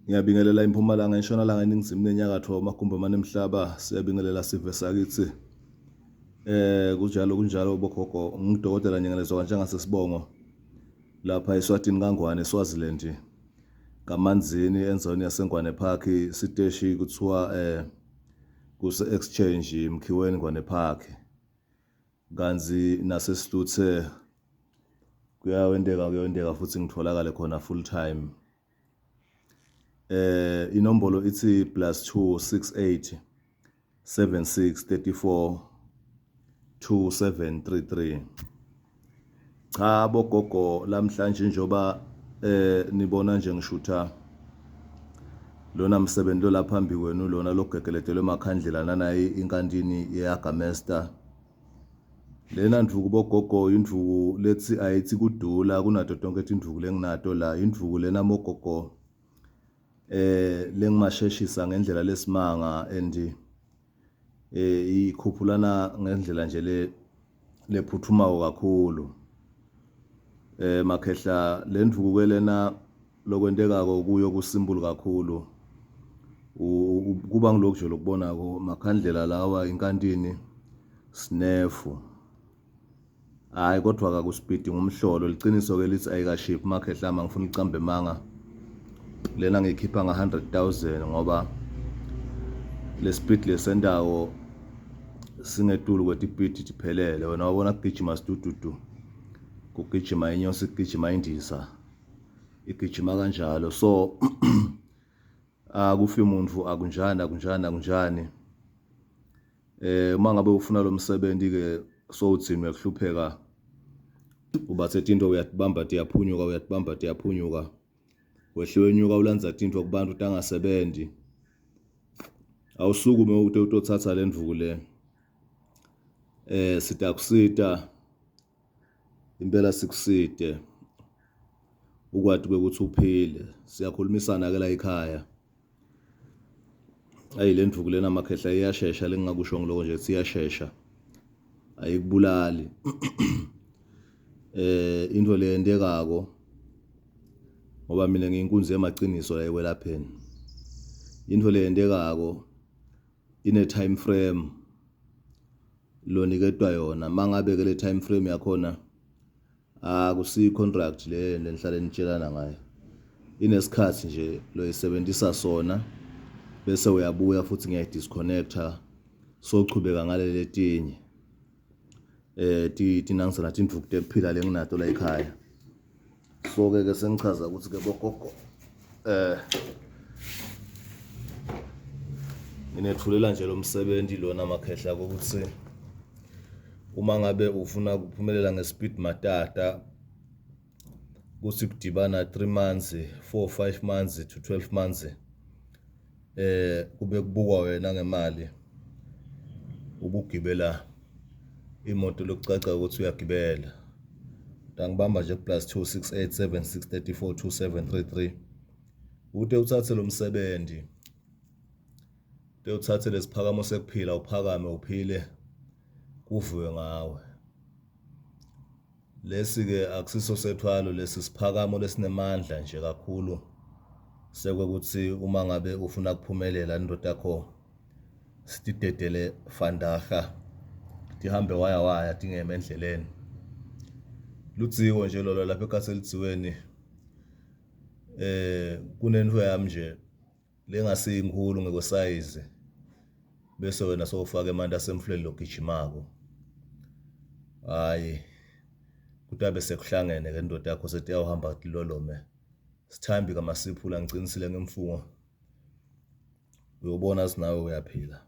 Ngiyabingelela impumalanga, intshonalanga, iningizimu nenyakatfo, amagumbi amane emhlaba, siyabingelela sive sakitsi. Eh kunjalo kunjalo bogogo, ngudokotela Nyengelezwa kaNtshangase Sibongo lapha eSwatini kaNgwane eSwaziland. Kamanzini endzaweni yaseNgwane Park siteshi kuthiwa eh kuse Exchange Mkhiweni Ngwane Park. Kantsi naseSiluthe kuyawenteka kuyenteka futhi ngitholakale khona full time. Eh inombolo ithi +268 76 34 2733. Cha bogogo lamhlanje njoba eh nibona nje ngishutha lona msebenzi lo lapha phambi kwenu lona logegeletelwe emakhandlela nanayi inkantini yeyagamesta lena ndvuku bogogo indvuku lethi ayithi kudula kunato tonke tindvuku lenginato la indvuku lena mogogo eh lengimasheshisa ngendlela lesimanga and eh ikhuphulana ngendlela nje le lephuthumako kakhulu eh makhehla lendvuku ke lena lokwentekako kuyo kusimple kakhulu kuba ngilokhu nje lokubonako makhandlela lawa inkantini sinefu Hhayi kodwa kakusipidi ngumhlolo liqiniso ke lithi ayikashiphi makhehlama ngifuna ucambe manga lena ngiyikhipha nga-100 000 ngoba le speed lesendawo singetulu kwetipidi tiphelele wena wabona kugijima sidududu kugijima inyosi kugijima indiza igijima kanjalo so akufi muntu akunjani akunjani akunjani eh uma ngabe ufuna lo msebenzi ke sowudzinwe kuhlupheka ubathe tinto uyatibamba tiyaphunyuka uyatibamba tiyaphunyuka wehle wenyuka ulandza tinto kubantu tangasebenzi awusukume ute utothatha le ndvuku le eh sitakusita impela sikusite ukwati kwekuthi uphile siyakhulumisana ke la ekhaya ayi le ndvuku lena makhehla iyashesha lengingakusho ngiloko nje ukuthi iyashesha ayikubulali eh into leyentekako ngoba mina ngiyinkunzi yemaqiniso la ekwelapheni into leyentekako ine time frame loniketwa yona mangabe ke le time frame yakhona akusiyo i-contract le lenihlale nitshelana ngayo inesikhathi nje loyisebenzisa sona bese uyabuya futhi ngiyayidisconnecta sochubeka ngaleli letinye eh tinangisana tindvuku tekuphila lenginato la ekhaya so ke ke sengichaza ukuthi ke bogogo eh nginethulela nje lo msebenzi lona makhehla ukuthi uma ngabe ufuna ukuphumelela ngespeed matata kuthi kudibana 3 months 4 5 months to 12 months eh kube kubukwa wena ngemali ubugibela imoto lokucaca ukuthi uyagibela ngangibamba nje plus 2687634273 ute uthathe lo msebenzi ute uthathe lesiphakamo sekuphila uphakame uphile kuvuwe ngawe Lesi-ke akusiso sethwalo lesi siphakamo lesinemandla nje kakhulu sekwekuthi uma ngabe ufuna kuphumelela indoda yakho sitidedele fandaha tihambe waya waya tingeme endleleni ludziwo nje lolo lapha ekaselidziweni eh kunento yami nje lengasiyinkhulu ngekwesayizi bese wena sowufaka emanti asemfuleni logijimako hayi kutabe sekuhlangene ke indoda yakho setiyawuhamba tilolome sithambi kamasiphula ngicinisile ngemfungo uyobona sinawe uyaphila.